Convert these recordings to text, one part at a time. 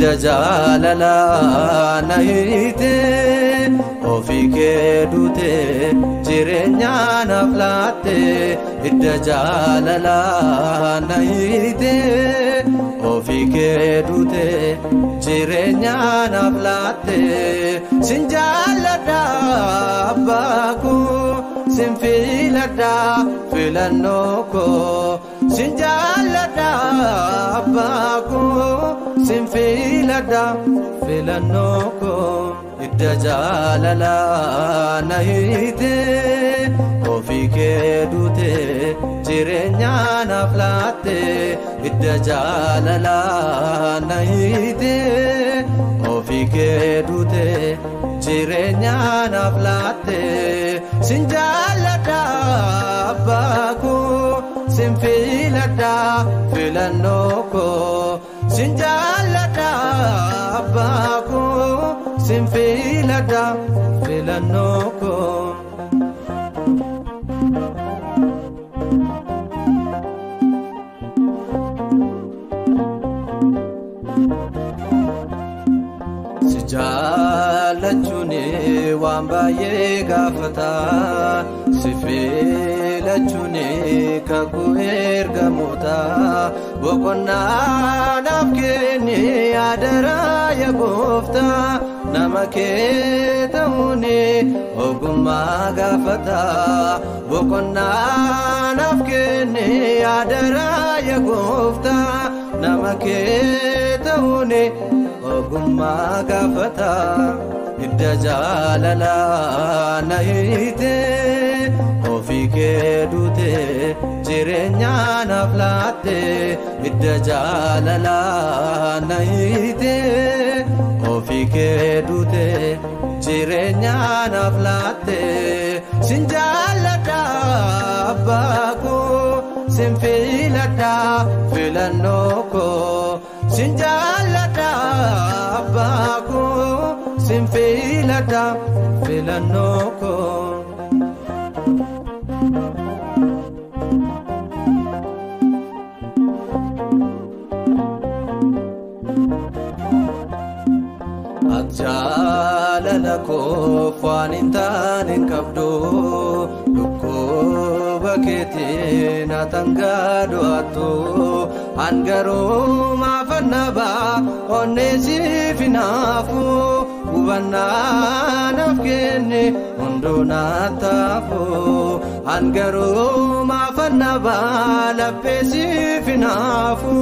Hidda jaalalaa na hiite ofii kee duute jireenya naaf laatte. Hidda jaalalaa na hiite ofii kee duute jireenya naaf laatte. Sin jaalladha abbaa koo, sin filadha filannoo koo. Sin jaalladha abbaa koo, sin filadha filannoo koo. Hidda jaalalaa na hiite ofii kee duute jireenya naaf laatte. Hidda jaalalaa na hiite ofii kee duute jireenya naaf laatte. Sin jaalladha abbaa koo, sin filadha filannoo koo. Sin jaalladha abbaa koo, sin filadha filannoo koo. Si jaallachuun waan baay'ee gaafata, si filachuun kakuu ergamoota. Boqonnaa naaf kenni adaraa yaa gooftaa, nama kee ta'uun ogummaa gaafata. Boqonnaa naaf kenni adaraa yaa gooftaa, nama kee ta'uun ogummaa gaafata. Hidda jaalalaa na hiite ofii kee duute jireenya naaf laatte. Hidda jaalalaa na hiite ofii kee duute jireenya naaf laatte. Sin jaalladha abbaa koo, sin filadha filannoo koo. Sin jaalladha abbaa koo, sin filadha filannoo koo. Ati jaalala koof waan hin taane hin qabdu, dhukkuba keetiin ati du'attu. An garuu maafan nabaa onnee siif hin hafu, hubannaa naaf kenne hunduu naaf taafu. An garuu maafan nabaa laphee siif hin hafu,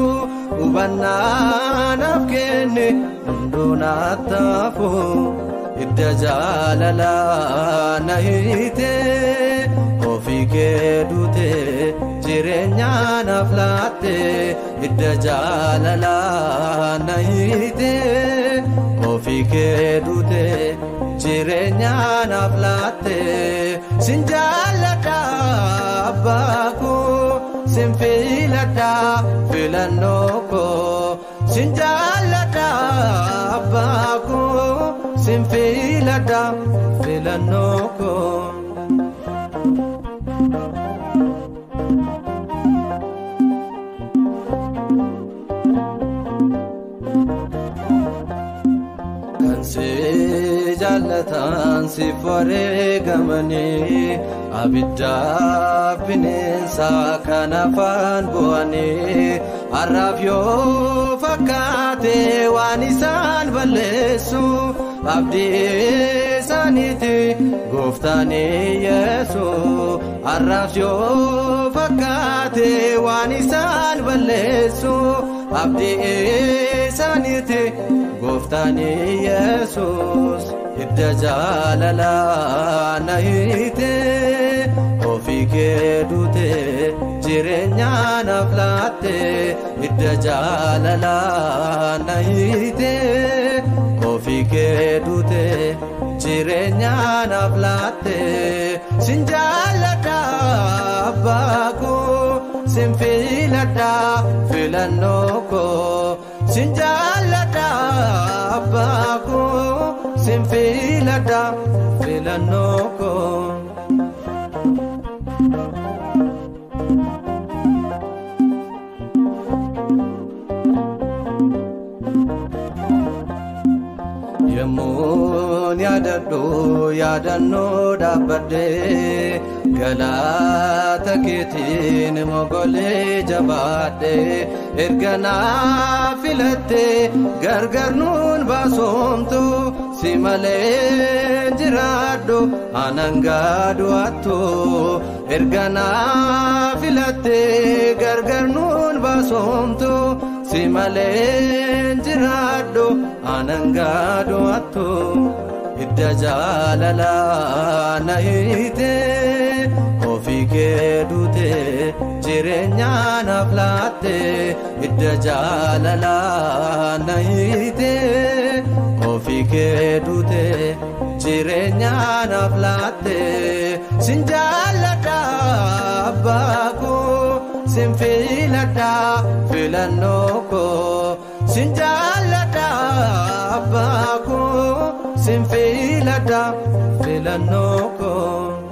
hubannaa naaf kenne hunduu naaf taafu. Hidda jaalalaa na hiite ofii kee duute jireenya naaf laatte. Hidda jaalalaa na hiite ofii kee duute jireenya naaf laatte. Sin jaalladha abbaa koo, sin filadha filannoo koo. Sin jaalladha abbaa koo, sin filadha filannoo koo. Kan si jaallatan siif wareegamanii, abiddaaf bineensa kan afaan bu'anii. Har'aaf yoo fakkaate waan isaan balleessu, abdii isaaniiti gooftaan Yesuus. Har'aaf yoo fakkaate waan isaan balleessu, abdii isaaniiti gooftaan Yesuus. Hidda jaalalaa na hiite ofii kee duute jireenya naaf laatte. Hidda jaalalaa na hiite ofii kee duute jireenya naaf laatte. Sin jaalladha abbaa koo, sin filadha filannoo koo. Sin jaalladha abbaa koo, sin filadha filannoo koo. Yaadadhu yaadannoo dhaabbadhee galaata keetiin mogolee jabaadhee erga naa filattee gargar nuun baasomtu si malee jiraadhu anan gaadu'attu erga naa filattee gargar nuun baasomtu si malee jiraadhu anan gaadu'attu. Hidda jaalalaa na hiite ofii kee duute jireenya naaf laatte. Hidda jaalalaa na hiite ofii kee duute jireenya naaf laatte. Sin jaalladha abbaa koo, sin filadha filannoo koo, sin jaalladha abbaa koo, sin filadha filannoo koo.